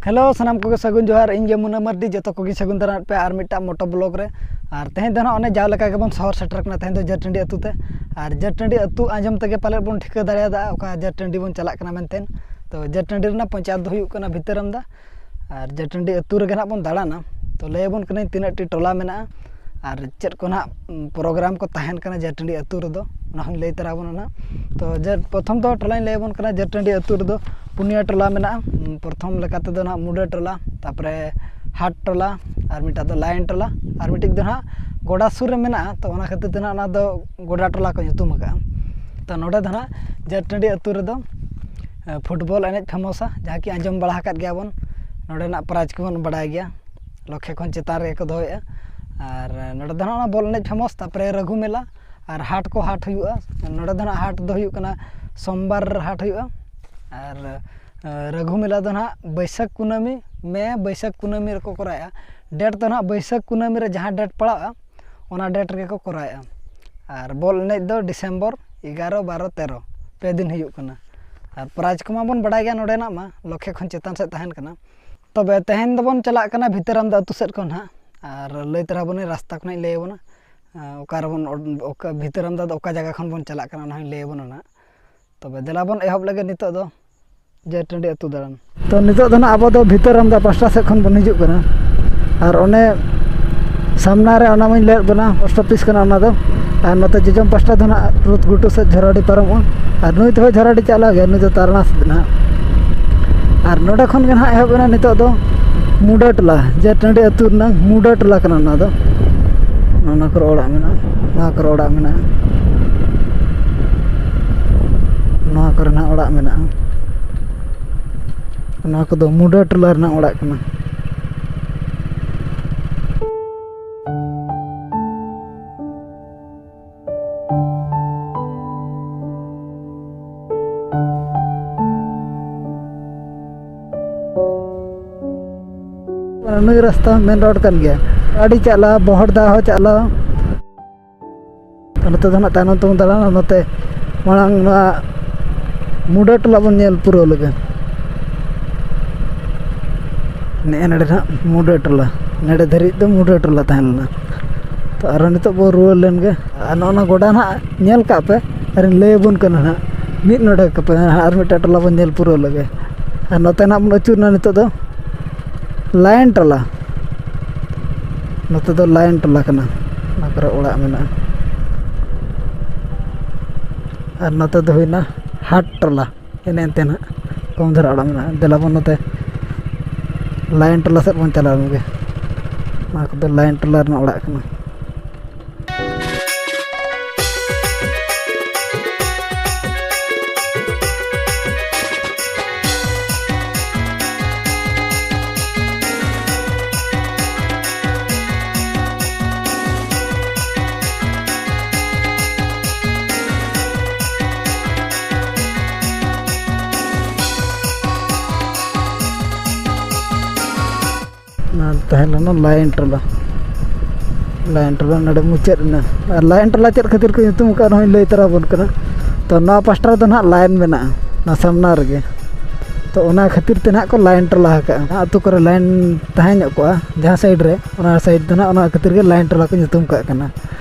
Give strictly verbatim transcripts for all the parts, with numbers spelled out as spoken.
Hello, ᱥᱟᱱᱟᱢ ᱠᱚᱜᱮ ᱥᱟᱹᱜᱩᱱ ᱡᱚᱦᱟᱨ᱾ ᱤᱧ ᱜᱮ ᱢᱩᱱᱟ ᱢᱟᱨᱰᱤ, ᱡᱚᱛᱚ ᱠᱚᱜᱮᱧ ᱥᱟᱹᱜᱩᱱ ᱫᱟᱨᱟᱢᱮᱫ ᱯᱮᱭᱟ ᱟᱨ ᱢᱤᱫᱴᱟᱝ ᱢᱚᱴᱳ ᱵᱞᱚᱜ ᱨᱮ᱾ ᱟᱨ ᱛᱮᱦᱮᱧ ᱫᱚ ᱱᱟᱦᱟᱜ ᱚᱱᱮ ᱡᱟᱣ ᱞᱮᱠᱟ ᱜᱮᱵᱚᱱ ᱥᱚᱦᱚᱨ ᱥᱮᱴᱮᱨ ᱠᱟᱱᱟ ᱛᱮᱦᱮᱧ ᱫᱚ ᱡᱟᱹᱨᱴᱟᱺᱰᱤ ᱟᱹᱛᱩ ᱛᱮ᱾ ᱟᱨ ᱡᱟᱹᱨᱴᱟᱺᱰᱤ ᱟᱹᱛᱩ ᱟᱸᱡᱚᱢ ᱛᱮᱜᱮ ᱯᱟᱞᱮᱫ ᱵᱚᱱ ᱴᱷᱤᱠᱟᱹ ᱫᱟᱲᱮᱭᱟᱫᱟ ᱚᱠᱟ ᱡᱟᱹᱨᱴᱟᱺᱰᱤ ᱵᱚᱱ ᱪᱟᱞᱟᱜ ᱠᱟᱱᱟ ᱢᱮᱱᱛᱮ᱾ ᱛᱚ ᱡᱟᱹᱨᱴᱟᱺᱰᱤ ᱨᱮᱱᱟᱜ ᱯᱚᱧᱪᱟᱭᱮᱛ ᱫᱚ ᱦᱩᱭᱩᱜ ᱠᱟᱱᱟ ᱵᱷᱤᱛᱟᱹᱨᱟᱢᱫᱟ᱾ ᱟᱨ ᱡᱟᱹᱨᱴᱟᱺᱰᱤ ᱟᱹᱛᱩ ᱨᱮᱜᱮ ᱱᱟᱦᱟᱜ ᱵᱚᱱ ᱫᱟᱬᱟᱱᱟ᱾ ᱛᱚ ᱞᱟᱹᱭ ᱟᱵᱚᱱ ᱠᱟᱹᱱᱟᱹᱧ ᱛᱤᱱᱟᱹᱜ ᱴᱤ ᱴᱚᱞᱟ ᱢᱮᱱᱟᱜᱼᱟ ᱟᱨ ᱪᱮᱫ ᱠᱚ ᱱᱟᱦᱟᱜ ᱯᱨᱳᱜᱨᱟᱢ ᱠᱚ ᱛᱟᱦᱮᱱ ᱠᱟᱱᱟ ᱡᱟᱹᱨᱴᱟᱺᱰᱤ ᱟᱹᱛᱩ ᱨᱮᱫᱚ, ᱚᱱᱟ ᱦᱚᱸᱧ ᱞᱟᱹᱭ ᱛᱚᱨᱟ ᱟᱵᱚᱱᱟ ᱱᱟᱦᱟᱜ᱾ ᱛᱚ ᱡᱮ ᱯᱨᱚᱛᱷᱚᱢ ᱫᱚ ᱴᱚᱞᱟᱧ ᱞᱟᱹᱭ ᱟᱵᱚᱱ ᱠᱟᱱᱟ, ᱡᱟᱹᱨᱴᱟᱺᱰᱤ ᱟᱹᱛᱩ ᱨᱮᱫᱚ ᱯᱩᱱᱭᱟᱹ ᱴᱚᱞᱟ ᱢᱮᱱᱟᱜᱼᱟ᱾ ᱯᱨᱚᱛᱷᱚᱢ ᱞᱮᱠᱟ ᱛᱮᱫᱚ ᱱᱟᱦᱟᱜ ᱢᱩᱰᱟᱹ ᱴᱚᱞᱟ, ᱛᱟᱨᱯᱚᱨᱮ ᱦᱟᱴ ᱴᱚᱞᱟ, ᱟᱨ ᱢᱤᱫᱴᱟᱝ ᱫᱚ ᱞᱟᱭᱤᱱ ᱴᱚᱞᱟ, ᱟᱨ ᱢᱤᱫᱴᱤᱡ ᱫᱚ ᱱᱟᱦᱟᱜ ᱜᱚᱰᱟ ᱥᱩᱨ ᱨᱮ ᱢᱮᱱᱟᱜᱼᱟ᱾ ᱛᱚ ᱚᱱᱟ ᱠᱷᱟᱹᱛᱤᱨ ᱛᱮ ᱱᱟᱦᱟᱜ ᱚᱱᱟ ᱫᱚ ᱜᱚᱰᱟ ᱴᱚᱞᱟ ᱠᱚ ᱧᱩᱛᱩᱢ ᱟᱠᱟᱫᱼᱟ᱾ ᱛᱚ ᱱᱚᱰᱮ ᱫᱚ ᱱᱟᱦᱟᱜ ᱡᱟᱹᱨᱴᱟᱺᱰᱤ ᱟᱹᱛᱩ ᱨᱮᱫᱚ ᱯᱷᱩᱴᱵᱚᱞ ᱮᱱᱮᱡ ᱯᱷᱮᱢᱚᱥᱟ, ᱡᱟᱦᱟᱸ ᱠᱤ ᱟᱸᱡᱚᱢ ᱵᱟᱲᱟ ᱟᱠᱟᱫ ᱜᱮᱭᱟ ᱵᱚᱱ᱾ ᱱᱚᱰᱮᱱᱟᱜ ᱯᱨᱟᱭᱤᱡᱽ ᱠᱚᱵᱚᱱ ᱵᱟᱰᱟᱭ ᱜᱮᱭᱟ, ᱞᱚᱠᱷᱮ ᱠᱷᱚᱱ ᱪᱮᱛᱟᱱ ᱨᱮᱜᱮ ᱠᱚ ᱫᱚᱦᱚᱭᱮᱫᱼᱟ᱾ ᱟᱨ ᱱᱚᱰᱮ ᱫᱚ ᱱᱟᱦᱟᱜ ᱚᱱᱟ ᱵᱚᱞ ᱮᱱᱮᱡ ᱯᱷᱮᱢᱚᱥ, ᱛᱟᱨᱯᱚᱨᱮ ᱨᱟᱹᱜᱷᱩ ᱢᱮᱞᱟ ᱟᱨ ᱦᱟᱴ ᱠᱚ ᱦᱟᱴ ᱦᱩᱭᱩᱜᱼᱟ᱾ ᱱᱚᱰᱮ ᱫᱚ ᱱᱟᱦᱟᱜ ᱦᱟᱴ ᱫᱚ ᱦᱩᱭᱩᱜ ᱠᱟᱱᱟ ᱥᱳᱢᱵᱟᱨ ᱦᱟᱴ ᱦᱩᱭᱩᱜᱼᱟ᱾ ᱟᱨ ᱨᱟᱹᱜᱷᱩ ᱢᱮᱞᱟ ᱫᱚ ᱱᱟᱦᱟᱜ ᱵᱟᱹᱭᱥᱟᱹᱠᱷ ᱠᱩᱱᱟᱹᱢᱤ, ᱢᱮ ᱵᱟᱹᱭᱥᱟᱹᱠᱷ ᱠᱩᱱᱟᱹᱢᱤ ᱨᱮᱠᱚ ᱠᱚᱨᱟᱣᱮᱫᱼᱟ᱾ ᱰᱮᱴ ᱫᱚ ᱱᱟᱦᱟᱜ ᱵᱟᱹᱭᱥᱟᱹᱠᱷ ᱠᱩᱱᱟᱹᱢᱤ ᱨᱮ ᱡᱟᱦᱟᱸ ᱰᱮᱴ ᱯᱟᱲᱟᱜᱼᱟ, ᱚᱱᱟ ᱰᱮᱴ ᱨᱮᱜᱮ ᱠᱚ ᱠᱚᱨᱟᱣᱮᱫᱼᱟ᱾ ᱟᱨ ᱵᱚᱞ ᱮᱱᱮᱡ ᱫᱚ ᱰᱤᱥᱮᱢᱵᱚᱨ ᱮᱜᱟᱨᱚ, ᱵᱟᱨᱚ, ᱛᱮᱨᱚ, ᱯᱮ ᱫᱤᱱ ᱦᱩᱭᱩᱜ ᱠᱟᱱᱟ᱾ ᱟᱨ ᱯᱨᱟᱭᱤᱡᱽ ᱠᱚᱢᱟ ᱵᱚᱱ ᱵᱟᱰᱟᱭ ᱜᱮᱭᱟ, ᱱᱚᱰᱮᱱᱟᱜ ᱢᱟ ᱞᱚᱠᱷᱮ ᱠᱷᱚᱱ ᱪᱮᱛᱟᱱ ᱥᱮᱫ ᱛᱟᱦᱮᱱ ᱠᱟᱱᱟ᱾ ᱛᱚᱵᱮ ᱛᱮᱦᱮᱧ ᱫᱚᱵᱚᱱ ᱪᱟᱞᱟᱜ ᱠᱟᱱᱟ ᱵᱷᱤᱛᱟᱹᱨᱟᱢᱫᱟ ᱟᱹᱛᱩ ᱥᱮᱫ ᱠᱷᱚᱱ ᱦᱟᱸᱜ, ᱟᱨ ᱞᱟᱹᱭ ᱛᱚᱨᱟ ᱵᱚᱱ ᱨᱟᱥᱛᱟ ᱠᱷᱚᱱᱟᱜ ᱤᱧ ᱞᱟᱹᱭ ᱟᱵᱚᱱᱟ, ᱟᱨ ᱚᱠᱟ ᱨᱮᱵᱚᱱ ᱚᱰ-, ᱚᱠᱟ ᱵᱷᱤᱛᱟᱹᱨᱟᱢᱫᱟ ᱫᱚ ᱚᱠᱟ ᱡᱟᱭᱜᱟ ᱠᱷᱚᱱ ᱵᱚᱱ ᱪᱟᱞᱟᱜ ᱠᱟᱱᱟ, ᱚᱱᱟ ᱦᱚᱸᱧ ᱞᱟᱹᱭ ᱟᱵᱚᱱᱟ ᱱᱟᱦᱟᱜ᱾ ᱛᱚᱵᱮ ᱫᱮᱞᱟ ᱵᱚᱱ ᱮᱦᱚᱵ ᱞᱮᱜᱮ ᱱᱤᱛᱚᱜ ᱫᱚ ᱡᱟᱹᱨᱴᱟᱺᱰᱤ ᱟᱹᱛᱩ ᱫᱟᱬᱟᱱ᱾ ᱛᱚ ᱱᱤᱛᱚᱜ ᱫᱚ ᱱᱟᱦᱟᱜ ᱟᱵᱚ ᱫᱚ ᱵᱷᱤᱛᱟᱹᱨᱟᱢᱫᱟ ᱯᱟᱥᱴᱟ ᱥᱮᱫ ᱠᱷᱚᱱ ᱵᱚᱱ ᱦᱤᱡᱩᱜ ᱠᱟᱱᱟ᱾ ᱟᱨ ᱚᱱᱮ ᱥᱟᱢᱱᱟ ᱨᱮ ᱚᱱᱟ ᱢᱟᱧ ᱞᱟᱹᱭᱟᱫ ᱵᱚᱱᱟ, ᱯᱳᱥᱴ ᱚᱯᱷᱤᱥ ᱠᱟᱱᱟ ᱚᱱᱟ ᱫᱚ᱾ ᱟᱨ ᱱᱚᱛᱮ ᱡᱚᱡᱚᱢ ᱯᱟᱥᱴᱟ ᱫᱚ ᱱᱟᱦᱟᱜ ᱨᱩᱛ ᱜᱷᱩᱴᱩ ᱥᱮᱫ ᱡᱷᱚᱨᱟᱰᱤ ᱯᱟᱨᱚᱢᱚᱜᱼᱟ᱾ ᱟᱨ ᱱᱩᱭ ᱛᱚᱵᱮ ᱡᱷᱚᱨᱟᱰᱤ ᱪᱟᱞᱟᱜ ᱜᱮᱭᱟ, ᱱᱩᱭ ᱫᱚ ᱛᱟᱨᱱᱟ ᱥᱮᱫ ᱱᱟᱦᱟᱜ᱾ ᱟᱨ ᱱᱚᱰᱮ ᱠᱷᱚᱱ ᱜᱮ ᱱᱟᱦᱟᱜ ᱮᱦᱚᱵ ᱮᱱᱟ ᱱᱤᱛᱚᱜ ᱫᱚ ᱢᱩᱰᱟᱹ ᱴᱚᱞᱟ, ᱡᱟᱹᱨᱴᱟᱺᱰᱤ ᱟᱹᱛᱩ ᱨᱮᱱᱟᱜ ᱢᱩᱰᱟᱹ ᱴᱚᱞᱟ ᱠᱟᱱᱟ ᱚᱱᱟ ᱫᱚ᱾ ᱱᱚᱣᱟ ᱠᱚᱨᱮ ᱚᱲᱟᱜ ᱢᱮᱱᱟᱜᱼᱟ, ᱱᱚᱣᱟ ᱠᱚᱨᱮ ᱚᱲᱟᱜ ᱢᱮᱱᱟᱜᱼᱟ, ᱱᱚᱣᱟ ᱠᱚᱨᱮ ᱱᱟᱦᱟᱜ ᱚᱲᱟᱜ ᱢᱮᱱᱟᱜᱼᱟ᱾ ᱱᱚᱣᱟ ᱠᱚᱫᱚ ᱢᱩᱰᱟᱹ ᱴᱚᱞᱟ ᱨᱮᱱᱟᱜ ᱚᱲᱟᱜ ᱠᱟᱱᱟ᱾ ᱱᱩᱭ ᱨᱟᱥᱛᱟ ᱢᱮᱱ ᱨᱳᱰ ᱠᱟᱱ ᱜᱮᱭᱟ, ᱟᱹᱰᱤ ᱪᱟᱞᱟᱣ, ᱵᱚᱦᱚᱲᱫᱟ ᱦᱚᱸ ᱪᱟᱞᱟᱣ᱾ ᱱᱚᱛᱮ ᱫᱚ ᱱᱟᱜ ᱛᱟᱭᱱᱚᱢ ᱛᱮᱵᱚᱱ ᱫᱟᱬᱟᱱᱟ, ᱱᱚᱛᱮ ᱢᱟᱲᱟᱝ ᱱᱚᱣᱟ ᱢᱩᱰᱟᱹ ᱴᱚᱞᱟ ᱵᱚᱱ ᱧᱮᱞ ᱯᱩᱨᱟᱹᱣ ᱞᱮᱜᱮ᱾ ᱱᱮᱜᱼᱮ ᱱᱚᱰᱮ ᱱᱟᱦᱟᱜ ᱢᱩᱰᱟᱹ ᱴᱚᱞᱟ, ᱱᱚᱰᱮ ᱫᱷᱟᱹᱨᱤᱡ ᱫᱚ ᱢᱩᱰᱟᱹ ᱴᱚᱞᱟ ᱛᱟᱦᱮᱸ ᱞᱮᱱᱟ᱾ ᱛᱚ ᱟᱨᱦᱚᱸ ᱱᱤᱛᱚᱜ ᱵᱚ ᱨᱩᱣᱟᱹᱲ ᱞᱮᱱ ᱜᱮ᱾ ᱟᱨ ᱱᱚᱜᱼᱚ ᱱᱚᱣᱟ ᱜᱚᱰᱟ ᱱᱟᱦᱟᱜ ᱧᱮᱞ ᱠᱟᱜ ᱯᱮ, ᱟᱨᱤᱧ ᱞᱟᱹᱭ ᱟᱵᱚᱱ ᱠᱟᱱᱟ ᱱᱟᱦᱟᱜ, ᱢᱤᱫ ᱱᱚᱰᱮᱠ ᱠᱟᱯᱮ ᱱᱟᱦᱟᱜ, ᱟᱨ ᱢᱤᱫᱴᱟᱝ ᱴᱚᱞᱟ ᱵᱚᱱ ᱧᱮᱞ ᱯᱩᱨᱟᱹᱣ ᱞᱮᱜᱮ᱾ ᱟᱨ ᱱᱚᱛᱮ ᱱᱟᱦᱟᱜ ᱵᱚᱱ ᱟᱹᱪᱩᱨᱱᱟ ᱱᱤᱛᱚᱜ ᱫᱚ ᱞᱟᱭᱮᱱ ᱴᱚᱞᱟ᱾ ᱱᱚᱛᱮ ᱫᱚ ᱞᱟᱭᱮᱱ ᱴᱚᱞᱟ ᱠᱟᱱᱟ, ᱚᱱᱟ ᱠᱚᱨᱮ ᱚᱲᱟᱜ ᱢᱮᱱᱟᱜᱼᱟ᱾ ᱟᱨ ᱱᱚᱛᱮ ᱫᱚ ᱦᱩᱭᱱᱟ ᱦᱟᱴ ᱴᱚᱞᱟ᱾ ᱮᱱᱮ ᱮᱱᱛᱮ ᱱᱟᱦᱟᱜ ᱠᱚᱢ ᱫᱷᱟᱨᱟ ᱚᱲᱟᱜ ᱢᱮᱱᱟᱜᱼᱟ᱾ ᱫᱮᱞᱟ ᱵᱚᱱ ᱱᱚᱛᱮ ᱞᱟᱭᱮᱱ ᱴᱚᱞᱟ ᱥᱮᱫ ᱵᱚᱱ ᱪᱟᱞᱟᱣ ᱞᱮᱱ ᱜᱮ᱾ ᱱᱚᱣᱟ ᱠᱚᱫᱚ ᱞᱟᱭᱮᱱ ᱴᱚᱞᱟ ᱨᱮᱱᱟᱜ ᱚᱲᱟᱜ ᱠᱟᱱᱟ᱾ ᱚᱱᱟ ᱛᱟᱦᱮᱸ ᱞᱮᱱᱟ ᱞᱟᱭᱮᱱ ᱴᱚᱞᱟ᱾ ᱞᱟᱭᱮᱱ ᱴᱚᱞᱟ ᱱᱚᱰᱮ ᱢᱩᱪᱟᱹᱫ ᱮᱱᱟ᱾ ᱟᱨ ᱞᱟᱭᱮᱱ ᱴᱚᱞᱟ ᱪᱮᱫ ᱠᱷᱟᱹᱛᱤᱨ ᱠᱚ ᱧᱩᱛᱩᱢ ᱟᱠᱟᱫ, ᱚᱱᱟ ᱦᱚᱸᱧ ᱞᱟᱹᱭ ᱛᱚᱨᱟ ᱟᱵᱚᱱ ᱠᱟᱱᱟ᱾ ᱛᱚ, ᱱᱚᱣᱟ ᱯᱟᱥᱴᱟ ᱨᱮᱫᱚ ᱱᱟᱦᱟᱜ ᱞᱟᱭᱮᱱ ᱢᱮᱱᱟᱜᱼᱟ, ᱚᱱᱟ ᱥᱟᱢᱱᱟ ᱨᱮᱜᱮ᱾ ᱛᱚ, ᱚᱱᱟ ᱠᱷᱟᱹᱛᱤᱨ ᱛᱮ ᱱᱟᱦᱟᱜ ᱠᱚ ᱞᱟᱭᱮᱱ ᱴᱚᱞᱟ ᱟᱠᱟᱫᱼᱟ᱾ ᱟᱹᱛᱩ ᱠᱚᱨᱮ ᱞᱟᱭᱮᱱ ᱛᱟᱦᱮᱸ ᱧᱚᱜ ᱠᱚᱜᱼᱟ ᱡᱟᱦᱟᱸ ᱥᱟᱭᱤᱰ ᱨᱮ, ᱚᱱᱟ ᱥᱟᱭᱤᱰ ᱫᱚ ᱱᱟᱦᱟᱜ ᱚᱱᱟ ᱠᱷᱟᱹᱛᱤᱨ ᱜᱮ ᱞᱟᱭᱮᱱ ᱴᱚᱞᱟ ᱠᱚ ᱧᱩᱛᱩᱢ ᱠᱟᱜ ᱠᱟᱱᱟ᱾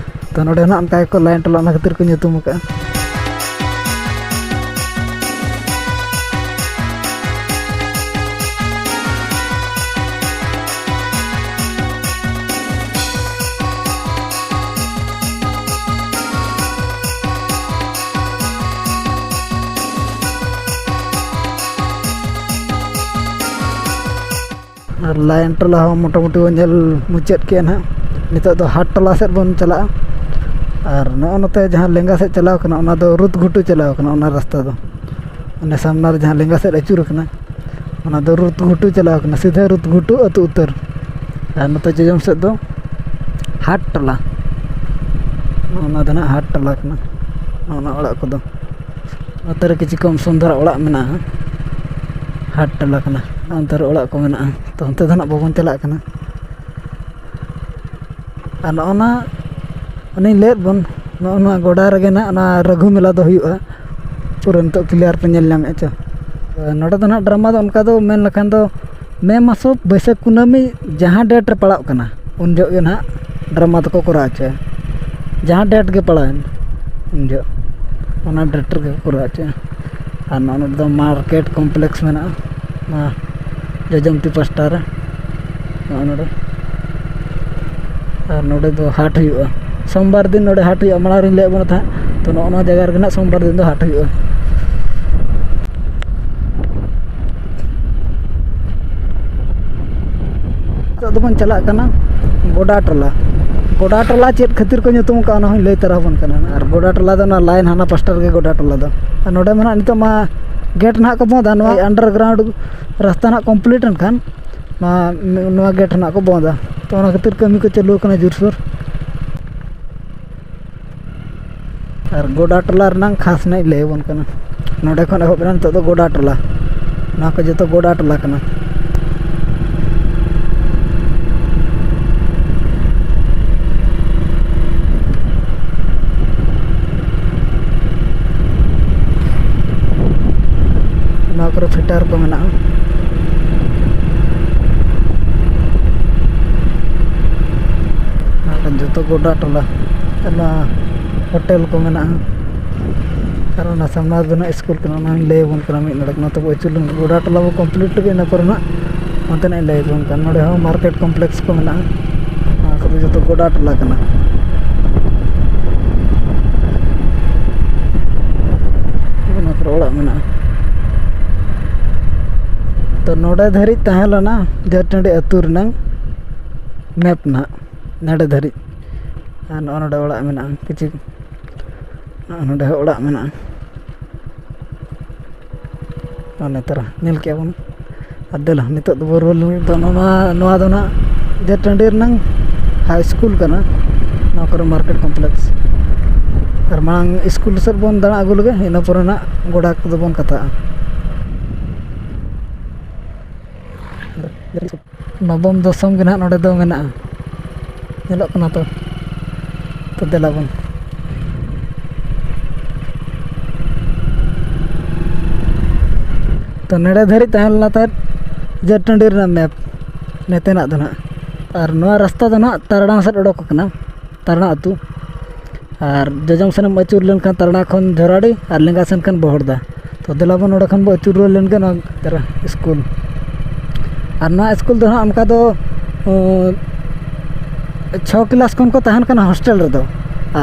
ᱛᱚ, ᱱᱚᱰᱮ ᱱᱟᱦᱟᱜ ᱚᱱᱠᱟ ᱜᱮᱠᱚ ᱞᱟᱭᱮᱱ ᱴᱚᱞᱟ, ᱚᱱᱟ ᱠᱷᱟᱹᱛᱤᱨ ᱠᱚ ᱧᱩᱛᱩᱢ ᱟᱠᱟᱫᱼᱟ᱾ ᱟᱨ ᱞᱟᱭᱮᱱ ᱴᱚᱞᱟ ᱦᱚᱸ ᱢᱚᱴᱟᱢᱩᱴᱤ ᱵᱚᱱ ᱧᱮᱞ ᱢᱩᱪᱟᱹᱫ ᱠᱮᱜᱼᱟ ᱱᱟᱦᱟᱜ᱾ ᱱᱤᱛᱚᱜ ᱫᱚ ᱦᱟᱴ ᱴᱚᱞᱟ ᱥᱮᱫ ᱵᱚᱱ ᱪᱟᱞᱟᱜᱼᱟ᱾ ᱟᱨ ᱱᱚᱜᱼᱚ ᱱᱚᱛᱮ ᱡᱟᱦᱟᱸ ᱞᱮᱸᱜᱟ ᱥᱮᱫ ᱪᱟᱞᱟᱣ ᱠᱟᱱᱟ, ᱚᱱᱟ ᱫᱚ ᱨᱩᱛ ᱜᱷᱩᱴᱩ ᱪᱟᱞᱟᱣ ᱠᱟᱱᱟ, ᱚᱱᱟ ᱨᱟᱥᱛᱟ ᱫᱚ᱾ ᱚᱱᱮ ᱥᱟᱢᱱᱟ ᱨᱮ ᱡᱟᱦᱟᱸ ᱞᱮᱸᱜᱟ ᱥᱮᱫ ᱟᱹᱪᱩᱨ ᱠᱟᱱᱟ, ᱚᱱᱟ ᱫᱚ ᱨᱩᱛ ᱜᱷᱩᱴᱩ ᱪᱟᱞᱟᱣ ᱠᱟᱱᱟ, ᱥᱤᱫᱷᱟᱹ ᱨᱩᱛ ᱜᱷᱩᱴᱩ ᱟᱹᱛᱩ ᱩᱛᱟᱹᱨ᱾ ᱟᱨ ᱱᱚᱛᱮ ᱡᱚᱡᱚᱢ ᱥᱮᱫ ᱫᱚ ᱦᱟᱴ ᱴᱚᱞᱟ, ᱱᱚᱜᱼᱚ ᱱᱚᱣᱟ ᱫᱚ ᱱᱟᱦᱟᱜ ᱦᱟᱴ ᱴᱚᱞᱟ ᱠᱟᱱᱟ᱾ ᱱᱚᱜᱼᱚ ᱱᱚᱣᱟ ᱚᱲᱟᱜ ᱠᱚᱫᱚ ᱱᱚᱛᱮ ᱨᱮ ᱠᱤᱪᱷᱩ ᱠᱚᱢ ᱥᱚᱢ ᱫᱷᱟᱨᱟ ᱚᱲᱟᱜ ᱢᱮᱱᱟᱜᱼᱟ, ᱦᱟᱴ ᱴᱚᱞᱟ ᱠᱟᱱᱟ᱾ ᱚᱱᱛᱮ ᱨᱮ ᱚᱲᱟᱜ ᱠᱚ ᱢᱮᱱᱟᱜᱼᱟ, ᱛᱚ ᱚᱱᱛᱮ ᱫᱚ ᱱᱟᱦᱟᱜ ᱵᱟᱵᱚᱱ ᱪᱟᱞᱟᱜ ᱠᱟᱱᱟ᱾ ᱟᱨ ᱱᱚᱜᱼᱚ ᱱᱟ ᱚᱱᱮᱧ ᱞᱟᱹᱭᱟᱫ ᱵᱚᱱ, ᱱᱚᱜᱼᱚ ᱱᱚᱣᱟ ᱜᱚᱰᱟ ᱨᱮᱜᱮ ᱱᱟᱦᱟᱜ ᱚᱱᱟ ᱨᱟᱹᱜᱷᱩ ᱢᱮᱞᱟ ᱫᱚ ᱦᱩᱭᱩᱜᱼᱟ᱾ ᱯᱩᱨᱟᱹ ᱱᱤᱛᱚᱜ ᱠᱞᱤᱭᱟᱨ ᱯᱮ ᱧᱮᱞ ᱧᱟᱢᱮᱫᱼᱟ ᱪᱚ᱾ ᱱᱚᱰᱮ ᱫᱚ ᱱᱟᱦᱟᱜ ᱰᱨᱟᱢᱟ ᱫᱚ ᱚᱱᱠᱟ ᱫᱚ ᱢᱮᱱ ᱞᱮᱠᱷᱟᱱ ᱫᱚ ᱢᱮ ᱢᱟᱥ ᱦᱚᱸ ᱵᱟᱹᱭᱥᱟᱹᱠᱷ ᱠᱩᱱᱟᱹᱢᱤ ᱡᱟᱦᱟᱸ ᱰᱮᱴ ᱨᱮ ᱯᱟᱲᱟᱜ ᱠᱟᱱᱟ, ᱩᱱ ᱡᱚᱦᱚᱜ ᱜᱮ ᱱᱟᱦᱟᱜ ᱰᱨᱟᱢᱟ ᱫᱚᱠᱚ ᱠᱚᱨᱟᱣ ᱦᱚᱪᱚᱭᱟ᱾ ᱡᱟᱦᱟᱸ ᱰᱮᱴ ᱜᱮ ᱯᱟᱲᱟᱣᱮᱱ, ᱩᱱ ᱡᱚᱦᱚᱜ ᱚᱱᱟ ᱰᱮᱴ ᱨᱮᱜᱮ ᱠᱚ ᱠᱚᱨᱟᱣ ᱦᱚᱪᱚᱭᱟ᱾ ᱟᱨ ᱱᱚᱜᱼᱚ ᱱᱚᱰᱮ ᱫᱚ ᱢᱟᱨᱠᱮᱴ ᱠᱚᱢᱯᱞᱮᱠᱥ ᱢᱮᱱᱟᱜᱼᱟ, ᱱᱚᱣᱟ ᱡᱚᱡᱚᱢᱛᱤ ᱯᱟᱥᱴᱟ ᱨᱮ, ᱱᱚᱜᱼᱚ ᱱᱚᱰᱮ᱾ ᱟᱨ ᱱᱚᱰᱮ ᱫᱚ ᱦᱟᱴ ᱦᱩᱭᱩᱜᱼᱟ, ᱥᱳᱢᱵᱟᱨ ᱫᱤᱱ ᱱᱚᱰᱮ ᱦᱟᱴ ᱦᱩᱭᱩᱜᱼᱟ᱾ ᱢᱟᱲᱟᱝ ᱨᱤᱧ ᱞᱟᱹᱭᱟᱫ ᱵᱚᱱᱟ ᱛᱟᱦᱮᱸᱫ, ᱛᱚ ᱱᱚᱜᱼᱚ ᱱᱚᱣᱟ ᱡᱟᱭᱜᱟ ᱨᱮᱜᱮ ᱱᱟᱜ ᱥᱳᱢᱵᱟᱨ ᱫᱤᱱ ᱫᱚ ᱦᱟᱴ ᱦᱩᱭᱩᱜᱼᱟ᱾ ᱱᱤᱛᱚᱜ ᱫᱚᱵᱚᱱ ᱪᱟᱞᱟᱜ ᱠᱟᱱᱟ ᱜᱚᱰᱟ ᱴᱚᱞᱟ᱾ ᱜᱚᱰᱟ ᱴᱚᱞᱟ ᱪᱮᱫ ᱠᱷᱟᱹᱛᱤᱨ ᱠᱚ ᱧᱩᱛᱩᱢ ᱟᱠᱟᱫᱼᱟ, ᱚᱱᱟ ᱦᱚᱸᱧ ᱞᱟᱹᱭ ᱛᱟᱨᱟ ᱟᱵᱚᱱ ᱠᱟᱱᱟ᱾ ᱟᱨ ᱜᱚᱰᱟ ᱴᱚᱞᱟ ᱫᱚ ᱚᱱᱟ ᱞᱟᱭᱤᱱ ᱦᱟᱱᱟ ᱯᱟᱥᱴᱟ ᱨᱮᱜᱮ ᱜᱚᱰᱟ ᱴᱚᱞᱟ ᱫᱚ᱾ ᱟᱨ ᱱᱚᱰᱮ ᱢᱟ ᱱᱟᱜ ᱱᱤᱛᱚᱜ ᱢᱟ ᱜᱮᱴ ᱱᱟᱦᱟᱜ ᱠᱚ ᱵᱚᱸᱫᱟ, ᱱᱚᱣᱟ ᱟᱱᱰᱟᱨᱜᱨᱟᱣᱩᱱᱰ ᱨᱟᱥᱛᱟ ᱱᱟᱦᱟᱜ ᱠᱚᱢᱯᱞᱤᱴ ᱮᱱ ᱠᱷᱟᱱ ᱱᱚᱣᱟ, ᱱᱚᱣᱟ ᱜᱮᱴ ᱱᱟᱦᱟᱜ ᱠᱚ ᱵᱚᱸᱫᱟ᱾ ᱛᱚ ᱚᱱᱟ ᱠᱷᱟᱹᱛᱤᱨ ᱠᱟᱹᱢᱤ ᱠᱚ ᱪᱟᱹᱞᱩ ᱟᱠᱟᱱᱟ ᱡᱳᱨᱥᱳᱨ᱾ ᱟᱨ ᱜᱚᱰᱟ ᱴᱚᱞᱟ ᱨᱮᱱᱟᱝ ᱠᱷᱟᱥ ᱱᱟᱜ ᱤᱧ ᱞᱟᱹᱭ ᱟᱵᱚᱱ ᱠᱟᱱᱟ᱾ ᱱᱚᱰᱮ ᱠᱷᱚᱱ ᱮᱦᱚᱵ ᱮᱱᱟ ᱱᱤᱛᱚᱜ ᱫᱚ ᱜᱚᱰᱟ ᱴᱚᱞᱟ᱾ ᱱᱚᱣᱟ ᱠᱚ ᱡᱚᱛᱚ ᱜᱚᱰᱟ ᱴᱚᱞᱟ ᱠᱟᱱᱟ᱾ ᱱᱚᱣᱟ ᱠᱚᱨᱮ ᱯᱷᱤᱴᱟᱨ ᱠᱚ ᱢᱮᱱᱟᱜᱼᱟ᱾ ᱱᱚᱣᱟ ᱠᱚ ᱡᱚᱛᱚ ᱜᱚᱰᱟ ᱴᱚᱞᱟ᱾ ᱟᱭᱢᱟ ᱦᱳᱴᱮᱞ ᱠᱚ ᱢᱮᱱᱟᱜᱼᱟ᱾ ᱟᱨ ᱚᱱᱟ ᱥᱟᱢᱱᱟ ᱨᱮᱫᱚ ᱱᱟᱜ ᱥᱠᱩᱞ ᱠᱟᱱᱟ, ᱚᱱᱟᱧ ᱞᱟᱹᱭ ᱟᱵᱚᱱ ᱠᱟᱱᱟ ᱢᱤᱫ ᱱᱚᱰᱮ᱾ ᱱᱚᱛᱮ ᱵᱚ ᱟᱹᱪᱩᱨ ᱞᱮᱱ ᱜᱚᱰᱟ ᱴᱚᱞᱟ ᱵᱚ ᱠᱚᱢᱯᱞᱤᱴ ᱞᱮᱜᱮ, ᱤᱱᱟᱹ ᱯᱚᱨᱮ ᱱᱟᱜ ᱚᱱᱛᱮᱱᱟᱜ ᱤᱧ ᱞᱟᱹᱭ ᱟᱵᱚᱱ ᱠᱟᱱᱟ᱾ ᱱᱚᱰᱮ ᱦᱚᱸ ᱢᱟᱨᱠᱮᱴ ᱠᱚᱢᱯᱞᱮᱠᱥ ᱠᱚ ᱢᱮᱱᱟᱜᱼᱟ᱾ ᱱᱚᱣᱟ ᱠᱚᱫᱚ ᱡᱚᱛᱚ ᱜᱚᱰᱟ ᱴᱚᱞᱟ ᱠᱟᱱᱟ᱾ ᱚᱱᱟ ᱠᱚᱨᱮ ᱚᱲᱟᱜ ᱢᱮᱱᱟᱜᱼᱟ᱾ ᱛᱚ ᱱᱚᱰᱮ ᱫᱷᱟᱹᱨᱤᱡ ᱛᱟᱦᱮᱸ ᱞᱮᱱᱟ ᱡᱟᱹᱨᱴᱟᱺᱰᱤ ᱟᱹᱛᱩ ᱨᱮᱱᱟᱝ ᱢᱮᱯ ᱱᱟᱦᱟᱜ, ᱱᱚᱰᱮ ᱫᱷᱟᱹᱨᱤᱡ᱾ ᱟᱨ ᱱᱚᱜᱼᱚ ᱱᱚᱰᱮ ᱚᱲᱟᱜ ᱢᱮᱱᱟᱜᱼᱟ ᱠᱤᱪᱷᱩ, ᱱᱚᱜᱼᱚ ᱱᱚᱰᱮ ᱦᱚᱸ ᱚᱲᱟᱜ ᱢᱮᱱᱟᱜᱼᱟ᱾ ᱟᱨ ᱱᱮᱛᱟᱨ ᱧᱮᱞ ᱠᱮᱜᱼᱟ ᱵᱚᱱ᱾ ᱟᱨ ᱫᱮᱞᱟ, ᱱᱤᱛᱚᱜ ᱫᱚᱵᱚ ᱨᱩᱣᱟᱹᱲ ᱞᱮᱱ ᱫᱚ ᱱᱚᱣᱟ, ᱱᱚᱣᱟ ᱫᱚ ᱱᱟᱜ ᱡᱟᱹᱨᱴᱟᱺᱰᱤ ᱨᱮᱱᱟᱝ ᱦᱟᱭ ᱥᱠᱩᱞ ᱠᱟᱱᱟ᱾ ᱱᱚᱣᱟ ᱠᱚᱨᱮ ᱢᱟᱨᱠᱮᱴ ᱠᱚᱢᱯᱞᱮᱠᱥ᱾ ᱟᱨ ᱢᱟᱲᱟᱝ ᱥᱠᱩᱞ ᱥᱮᱫ ᱵᱚᱱ ᱫᱟᱬᱟ ᱟᱹᱜᱩ ᱞᱮᱜᱮ, ᱤᱱᱟᱹ ᱯᱚᱨᱮ ᱱᱟᱜ ᱜᱚᱰᱟ ᱠᱚᱫᱚ ᱵᱚᱱ ᱠᱟᱛᱷᱟᱜᱼᱟ᱾ ᱱᱚᱵᱚᱢ ᱫᱚᱥᱚᱢ ᱜᱮ ᱱᱟᱦᱟᱜ ᱱᱚᱰᱮ ᱫᱚ ᱢᱮᱱᱟᱜᱼᱟ, ᱧᱮᱞᱚᱜ ᱠᱟᱱᱟ ᱛᱚ᱾ ᱛᱚ ᱫᱮᱞᱟ ᱵᱚᱱ, ᱛᱚ ᱱᱚᱰᱮ ᱫᱷᱟᱹᱨᱤᱡ ᱛᱟᱦᱮᱸ ᱞᱮᱱᱟ ᱛᱟᱦᱮᱸᱫ ᱡᱟᱹᱨ ᱴᱟᱺᱰᱤ ᱨᱮᱱᱟᱜ ᱢᱮᱯ ᱱᱮᱛᱮᱱᱟᱜ ᱫᱚ ᱱᱟᱦᱟᱜ᱾ ᱟᱨ ᱱᱚᱣᱟ ᱨᱟᱥᱛᱟ ᱫᱚ ᱱᱟᱦᱟᱜ ᱛᱟᱨᱲᱟ ᱥᱮᱫ ᱚᱰᱚᱠ ᱟᱠᱟᱱᱟ, ᱛᱟᱨᱲᱟ ᱟᱹᱛᱩ᱾ ᱟᱨ ᱡᱚᱡᱚᱢ ᱥᱮᱱᱮᱢ ᱟᱹᱪᱩᱨ ᱞᱮᱱᱠᱷᱟᱱ ᱛᱟᱨᱲᱟ ᱠᱷᱚᱱ ᱡᱷᱚᱨᱟᱰᱤ ᱟᱨ ᱞᱮᱸᱜᱟ ᱥᱮᱱ ᱠᱷᱟᱱ ᱵᱚᱦᱚᱲᱫᱟ᱾ ᱛᱚ ᱫᱮᱞᱟ ᱵᱚᱱ ᱱᱚᱰᱮ ᱠᱷᱚᱱ ᱵᱚ ᱟᱹᱪᱩᱨ ᱨᱩᱣᱟᱹᱲ ᱞᱮᱱ ᱜᱮ ᱱᱚᱣᱟ ᱛᱟᱨᱟ ᱥᱠᱩᱞ᱾ ᱟᱨ ᱱᱚᱣᱟ ᱥᱠᱩᱞ ᱫᱚ ᱱᱟᱦᱟᱜ ᱚᱱᱠᱟ ᱫᱚ ᱚᱸ, ᱪᱷᱚ ᱠᱞᱟᱥ ᱠᱷᱚᱱ ᱠᱚ ᱛᱟᱦᱮᱱ ᱠᱟᱱᱟ ᱦᱳᱥᱴᱮᱞ ᱨᱮᱫᱚ᱾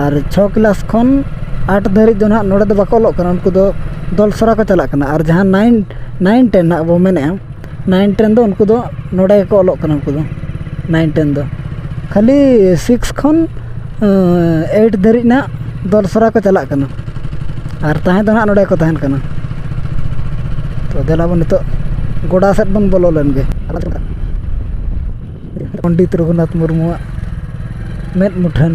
ᱟᱨ ᱪᱷᱚ ᱠᱞᱟᱥ ᱠᱷᱚᱱ ᱟᱴ ᱫᱷᱟᱹᱨᱤᱡ ᱫᱚ ᱱᱟᱦᱟᱜ ᱱᱚᱰᱮ ᱫᱚ ᱵᱟᱠᱚ ᱚᱞᱚᱜ ᱠᱟᱱᱟ, ᱩᱱᱠᱩ ᱫᱚ ᱫᱚᱞᱥᱚᱨᱟ ᱠᱚ ᱪᱟᱞᱟᱜ ᱠᱟᱱᱟ᱾ ᱟᱨ ᱡᱟᱦᱟᱸ ᱱᱟᱭᱤᱱ ᱱᱟᱭᱤᱱ ᱴᱮᱱ ᱱᱟᱦᱟᱜ ᱵᱚ ᱢᱮᱱᱮᱫᱼᱟ, ᱱᱟᱭᱤᱱ ᱴᱮᱱ ᱫᱚ ᱩᱱᱠᱩ ᱫᱚ ᱱᱚᱰᱮ ᱜᱮᱠᱚ ᱚᱞᱚᱜ ᱠᱟᱱᱟ᱾ ᱩᱱᱠᱩ ᱫᱚ ᱱᱟᱭᱤᱱ ᱴᱮᱱ ᱫᱚ ᱠᱷᱟᱹᱞᱤ ᱥᱤᱠᱥ ᱠᱷᱚᱱ ᱮᱭᱤᱴ ᱫᱷᱟᱹᱨᱤᱡ ᱱᱟᱦᱟᱜ ᱫᱚᱞᱥᱚᱨᱟ ᱠᱚ ᱪᱟᱞᱟᱜ ᱠᱟᱱᱟ᱾ ᱟᱨ ᱛᱟᱦᱮᱸ ᱫᱚ ᱱᱟᱦᱟᱜ ᱱᱚᱰᱮ ᱠᱚ ᱛᱟᱦᱮᱱ ᱠᱟᱱᱟ᱾ ᱛᱚ ᱫᱮᱞᱟ ᱵᱚᱱ ᱱᱤᱛᱚᱜ ᱜᱚᱰᱟ ᱥᱮᱫ ᱵᱚᱱ ᱵᱚᱞᱚ ᱞᱮᱱ ᱜᱮ᱾ ᱯᱚᱱᱰᱤᱛ ᱨᱚᱜᱷᱩᱱᱟᱛᱷ ᱢᱩᱨᱢᱩᱣᱟᱜ ᱢᱮᱫ ᱢᱩᱴᱷᱟᱹᱱ᱾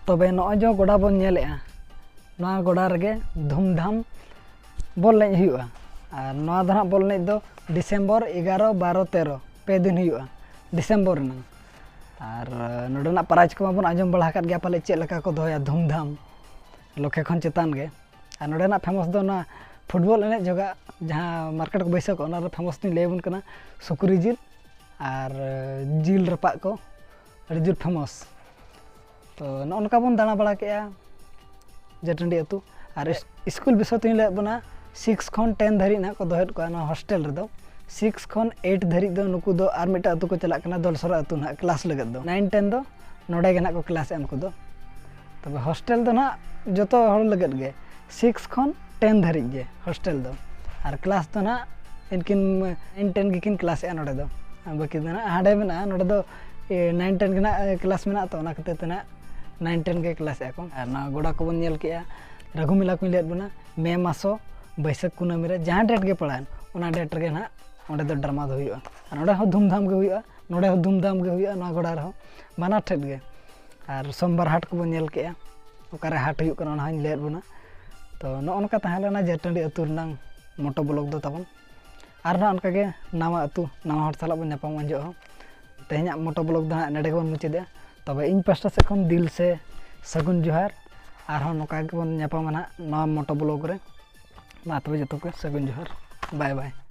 ᱛᱚᱵᱮ ᱱᱚᱜᱼᱚᱭ ᱡᱮ ᱜᱚᱰᱟ ᱵᱚᱱ ᱧᱮᱞᱮᱜᱼᱟ, ᱱᱚᱣᱟ ᱜᱚᱰᱟ ᱨᱮᱜᱮ ᱫᱷᱩᱢᱫᱷᱟᱢ ᱵᱚᱞ ᱮᱱᱮᱡ ᱦᱩᱭᱩᱜᱼᱟ᱾ ᱟᱨ ᱱᱚᱣᱟ ᱫᱚ ᱱᱟᱦᱟᱜ ᱵᱚᱞ ᱮᱱᱮᱡ ᱫᱚ ᱰᱤᱥᱮᱢᱵᱚᱨ ᱮᱜᱟᱨᱚ, ᱵᱟᱨᱚ, ᱛᱮᱨᱚ, ᱯᱮ ᱫᱤᱱ ᱦᱩᱭᱩᱜᱼᱟ ᱰᱤᱥᱮᱢᱵᱚᱨ ᱨᱮᱱᱟᱝ᱾ ᱟᱨ ᱱᱚᱰᱮᱱᱟᱜ ᱯᱨᱟᱭᱤᱡᱽ ᱠᱚᱢᱟ ᱵᱚᱱ ᱟᱸᱡᱚᱢ ᱵᱟᱲᱟ ᱟᱠᱟᱫ ᱜᱮᱭᱟ ᱯᱟᱞᱮ, ᱪᱮᱫ ᱞᱮᱠᱟ ᱠᱚ ᱫᱚᱦᱚᱭᱟ ᱫᱷᱩᱢᱫᱷᱟᱢ, ᱞᱚᱠᱷᱮ ᱠᱷᱚᱱ ᱪᱮᱛᱟᱱ ᱜᱮ᱾ ᱟᱨ ᱱᱚᱰᱮᱱᱟᱜ ᱯᱷᱮᱢᱟᱥ ᱫᱚ ᱚᱱᱟ ᱯᱷᱩᱴᱵᱚᱞ ᱮᱱᱮᱡ ᱡᱚᱦᱚᱜ ᱡᱟᱦᱟᱸ ᱢᱟᱨᱠᱮᱴ ᱠᱚ ᱵᱟᱹᱭᱥᱟᱹᱣ ᱠᱚᱜᱼᱟ, ᱚᱱᱟ ᱨᱮ ᱯᱷᱮᱢᱟᱥ ᱫᱚᱧ ᱞᱟᱹᱭ ᱟᱵᱚᱱ ᱠᱟᱱᱟ ᱥᱩᱠᱨᱤ ᱡᱤᱞ ᱟᱨ ᱡᱤᱞ ᱨᱟᱯᱟᱜ ᱠᱚ, ᱟᱹᱰᱤ ᱡᱳᱨ ᱯᱷᱮᱢᱟᱥ᱾ ᱛᱚ ᱱᱚᱜᱼᱚ ᱱᱚᱝᱠᱟ ᱵᱚᱱ ᱫᱟᱬᱟ ᱵᱟᱲᱟ ᱠᱮᱜᱼᱟ ᱡᱟᱹᱨ ᱴᱟᱺᱰᱤ ᱟᱹᱛᱩ᱾ ᱟᱨ ᱤᱥ-, ᱥᱠᱩᱞ ᱵᱤᱥᱚᱭ ᱛᱮᱧ ᱞᱟᱹᱭᱟᱫ ᱵᱚᱱᱟ, ᱥᱤᱠᱥ ᱠᱷᱚᱱ ᱴᱮᱱ ᱫᱷᱟᱹᱨᱤᱡ ᱱᱟᱦᱟᱜ ᱠᱚ ᱫᱚᱦᱚᱭᱮᱫ ᱠᱚᱣᱟ ᱱᱚᱣᱟ ᱦᱳᱥᱴᱮᱞ ᱨᱮᱫᱚ᱾ ᱥᱤᱠᱥ ᱠᱷᱚᱱ ᱮᱭᱤᱴ ᱫᱷᱟᱹᱨᱤᱡ ᱫᱚ ᱱᱩᱠᱩ ᱫᱚ ᱟᱨ ᱢᱤᱫᱴᱟᱝ ᱟᱹᱛᱩ ᱠᱚ ᱪᱟᱞᱟᱜ ᱠᱟᱱᱟ, ᱫᱚᱞᱥᱚᱨᱟ ᱟᱹᱛᱩ ᱱᱟᱦᱟᱜ ᱠᱞᱟᱥ ᱞᱟᱹᱜᱤᱫ ᱫᱚ᱾ ᱱᱟᱭᱤᱱ ᱴᱮᱱ ᱫᱚ ᱱᱚᱰᱮ ᱜᱮ ᱱᱟᱦᱟᱜ ᱠᱚ ᱠᱞᱟᱥᱮᱫᱼᱟ ᱩᱱᱠᱩ ᱫᱚ᱾ ᱛᱚᱵᱮ ᱦᱳᱥᱴᱮᱞ ᱫᱚ ᱱᱟᱦᱟᱜ ᱡᱚᱛᱚ ᱦᱚᱲ ᱞᱟᱹᱜᱤᱫ ᱜᱮ, ᱥᱤᱠᱥ ᱠᱷᱚᱱ ᱴᱮᱱ ᱫᱷᱟᱹᱨᱤᱡ ᱜᱮ ᱦᱳᱥᱴᱮᱞ ᱫᱚ᱾ ᱟᱨ ᱠᱞᱟᱥ ᱫᱚ ᱱᱟᱦᱟᱜ ᱤᱱᱠᱤᱱ ᱱᱟᱭᱤᱱ ᱴᱮᱱ ᱜᱮᱠᱤᱱ ᱠᱞᱟᱥᱮᱫᱼᱟ ᱱᱚᱰᱮ ᱫᱚ᱾ ᱟᱨ ᱵᱟᱹᱠᱤ ᱫᱚ ᱱᱟᱦᱟᱜ ᱦᱟᱸᱰᱮ ᱢᱮᱱᱟᱜᱼᱟ, ᱱᱚᱰᱮ ᱫᱚ ᱱᱟᱭᱤᱱ ᱴᱮᱱ ᱜᱮ ᱱᱟᱦᱟᱜ ᱠᱞᱟᱥ ᱢᱮᱱᱟᱜᱼᱟ, ᱛᱚ ᱚᱱᱟ ᱠᱷᱟᱹᱛᱤᱨ ᱛᱮ ᱱᱟᱦᱟᱜ ᱱᱟᱭᱤᱱ ᱴᱮᱱ ᱜᱮ ᱠᱞᱟᱥᱮᱫᱼᱟ ᱠᱚ᱾ ᱟᱨ ᱱᱚᱣᱟ ᱜᱚᱰᱟ ᱠᱚᱵᱚᱱ ᱧᱮᱞ ᱠᱮᱜᱼᱟ, ᱨᱟᱹᱜᱷᱩ ᱢᱮᱞᱟ ᱠᱚᱧ ᱞᱟᱹᱭᱟᱫ ᱵᱚᱱᱟ, ᱢᱮ ᱢᱟᱥᱚ ᱵᱟᱹᱭᱥᱟᱹᱠᱷ ᱠᱩᱱᱟᱹᱢᱤ ᱨᱮ ᱡᱟᱦᱟᱸ ᱰᱮᱴ ᱜᱮ ᱯᱟᱲᱟᱜᱼᱟ, ᱚᱱᱟ ᱰᱮᱴ ᱨᱮᱜᱮ ᱱᱟᱦᱟᱜ ᱚᱸᱰᱮ ᱫᱚ ᱰᱨᱟᱢᱟ ᱫᱚ ᱦᱩᱭᱩᱜᱼᱟ᱾ ᱟᱨ ᱱᱚᱰᱮ ᱦᱚᱸ ᱫᱷᱩᱢᱫᱷᱟᱢ ᱜᱮ ᱦᱩᱭᱩᱜᱼᱟ, ᱱᱚᱰᱮ ᱦᱚᱸ ᱫᱷᱩᱢᱫᱷᱟᱢ ᱜᱮ ᱦᱩᱭᱩᱜᱼᱟ ᱱᱚᱣᱟ ᱜᱚᱰᱟ ᱨᱮᱦᱚᱸ, ᱵᱟᱱᱟᱨ ᱴᱷᱮᱱ ᱜᱮ᱾ ᱟᱨ ᱥᱳᱢᱵᱟᱨ ᱦᱟᱴ ᱠᱚᱵᱚᱱ ᱧᱮᱞ ᱠᱮᱜᱼᱟ, ᱚᱠᱟᱨᱮ ᱦᱟᱴ ᱦᱩᱭᱩᱜ ᱠᱟᱱᱟ ᱚᱱᱟ ᱦᱚᱸᱧ ᱞᱟᱹᱭᱟᱫ ᱵᱚᱱᱟ᱾ ᱛᱚ ᱱᱚᱜᱼᱚ ᱱᱚᱝᱠᱟ ᱛᱟᱦᱮᱸ ᱞᱮᱱᱟ ᱡᱟᱹᱨ ᱴᱟᱺᱰᱤ ᱟᱹᱛᱩ ᱨᱮᱱᱟᱝ ᱢᱚᱴᱳ ᱵᱞᱚᱜ ᱫᱚ ᱛᱟᱵᱚᱱ᱾ ᱟᱨ ᱱᱟᱦᱟᱜ ᱚᱱᱠᱟᱜᱮ ᱱᱟᱣᱟ ᱟᱹᱛᱩ ᱱᱟᱣᱟ ᱦᱚᱲ ᱥᱟᱞᱟᱜ ᱵᱚᱱ ᱧᱟᱯᱟᱢ ᱩᱱ ᱡᱚᱦᱚᱜ ᱦᱚᱸ᱾ ᱛᱮᱦᱮᱧᱟᱜ ᱢᱚᱴᱳ ᱵᱞᱚᱜ ᱫᱚ ᱱᱟᱦᱟᱜ ᱱᱚᱰᱮ ᱜᱮᱵᱚᱱ ᱢᱩᱪᱟᱹᱫᱮᱜᱼᱟ᱾ ᱛᱚᱵᱮ ᱤᱧ ᱯᱟᱥᱴᱟ ᱥᱮᱫ ᱠᱷᱚᱱ ᱫᱤᱞ ᱥᱮ ᱥᱟᱹᱜᱩᱱ ᱡᱚᱦᱟᱨ᱾ ᱟᱨᱦᱚᱸ ᱱᱚᱝᱠᱟ ᱜᱮᱵᱚᱱ ᱧᱟᱯᱟᱢᱟ ᱱᱟᱦᱟᱜ ᱱᱟᱣᱟ ᱢᱚᱴᱳ ᱵᱞᱚᱜ ᱨᱮ᱾ ᱢᱟ ᱛᱚᱵᱮ ᱡᱚᱛᱚ ᱠᱚ ᱥᱟᱹᱜᱩᱱ ᱡᱚᱦᱟᱨ, ᱵᱟᱭ ᱵᱟᱭ᱾